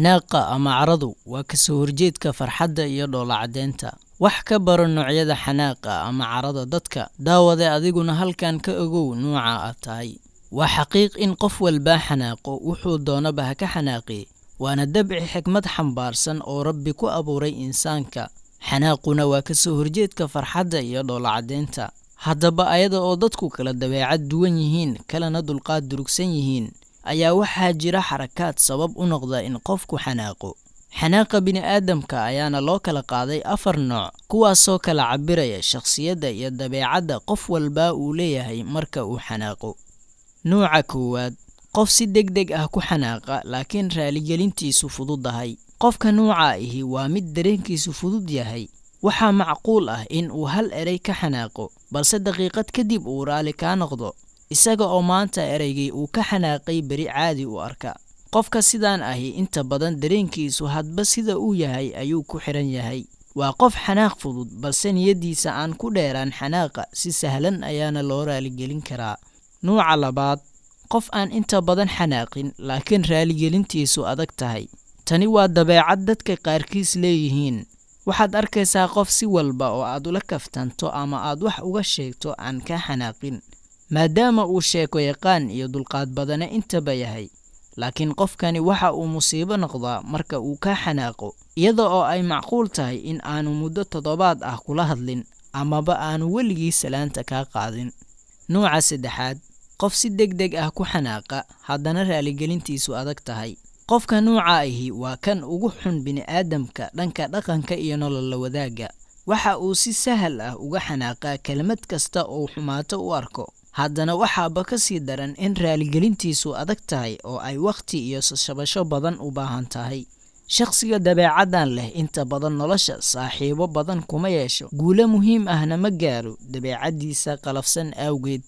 Xanaaqa ama caradu waa ka soo horjeedka farxadda iyo dhoolla-caddaynta. Wax ka baro noocyada xanaaqa ama carada dadka, daawade adiguna halkan ka ogow nooca aad tahay. Waa xaqiiq in qof walba xanaaqo wuxuu doonaba ha ka xanaaqee, waana dabci xikmad xambaarsan oo Rabbi ku abuuray insaanka. Xanaaquna waa ka soo horjeedka farxadda iyo dhoolla-caddaynta. Haddaba ayada oo dadku kala dabeecad duwan yihiin, kalana dulqaad durugsan yihiin, ayaa waxaa jira xarakaad sabab u noqda in qofku xanaaqo. Xanaaqa bini'aadamka ayaana loo kala qaaday afar nooc, kuwaasoo kala cabbiraya shakhsiyadda iyo dabeecadda qof walba uu leeyahay marka uu xanaaqo. Nooca koowaad, qof si degdeg ah ku xanaaqa laakiin raaligelintiisu fududahay. Qofka nooca ahi waa mid dareenkiisu fudud yahay. Waxaa macquul ah in uu hal eray ka xanaaqo, balse daqiiqad kadib uu raali kaa noqdo, isaga oo maanta eraygii uu ka xanaaqay beri caadi u arka. Qofka sidaan ahi inta badan dareenkiisu hadba sida uu yahay ayuu ku xiran yahay. Waa qof xanaaq fudud, balse niyaddiisa aan ku dheeraan xanaaqa, si sahlan ayaana loo raaligelin karaa. Nooca labaad, qof aan inta badan xanaaqin laakiin raaligelintiisu adag tahay. Tani waa dabeecad dadka qaarkiis leeyihiin. Waxaad arkaysaa qof si walba oo aad ula kaftanto ama aad wax uga sheegto aan kaa xanaaqin, maadaama uu sheeko yaqaan iyo dulqaad badane intaba yahay. Laakiin qofkani waxa uu musiibo noqdaa marka uu kaa xanaaqo, iyada oo ay macquul tahay in aanu muddo toddobaad ah kula hadlin amaba aanu weligii salaanta kaa qaadin. Nooca saddexaad, qof si degdeg ah ku xanaaqa haddana raaligelintiisu adag tahay. Qofka nooca ahi waa kan ugu xun bini'aadamka dhanka dhaqanka iyo nolol la wadaagga. Waxa uu si sahal ah uga xanaaqaa kelmad kasta oo xumaato u arko. Haddana waxaaba ka sii daran in raaligelintiisu adag tahay oo ay wakhti iyo sasabasho badan u baahan tahay. Shakhsiga dabeecaddan leh inta badan nolosha saaxiibo badan kuma yeesho, guulo muhiim ahna ma gaaro dabeecaddiisa qallafsan awgeed.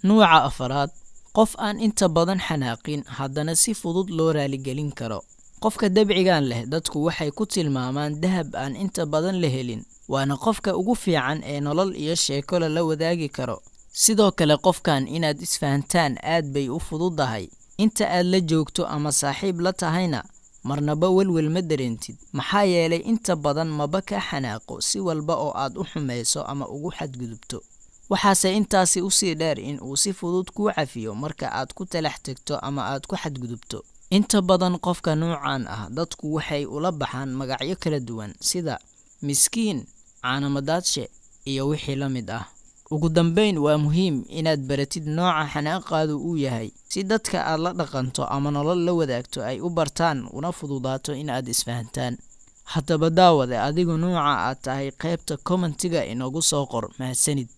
Nooca afraad, qof aan inta badan xanaaqin haddana si fudud loo raaligelin karo. Qofka dabcigan leh dadku waxay ku tilmaamaan dahab aan inta badan la helin, waana qofka ugu fiican ee nolol iyo sheeko lala wadaagi karo. Sidoo kale qofkan inaad isfahantaan aad bay u fududahay. Inta aad la joogto ama saaxiib la tahayna marnaba welwel ma dareentid, maxaa yeelay inta badan maba ka xanaaqo si walba oo aad u xumayso ama ugu xadgudubto. Waxaase intaasi usii dheer in uu si fudud kuu cafiyo marka aad ku talax tagto ama aad ku xadgudubto. Inta badan qofka noocan ah dadku waxay ula baxaan magacyo kala duwan sida miskiin, caano-madaadshe, iyo wixii la mid ah. Ugu dambeyn, waa muhiim inaad baratid nooca xanaaqaadu uu yahay, si dadka aad la dhaqanto ama nolol la wadaagto ay u bartaan una fududaato in aad isfahantaan. Haddaba daawade, adigu nooca aad tahay qaybta commentiga inoogu soo qor. Mahadsanid.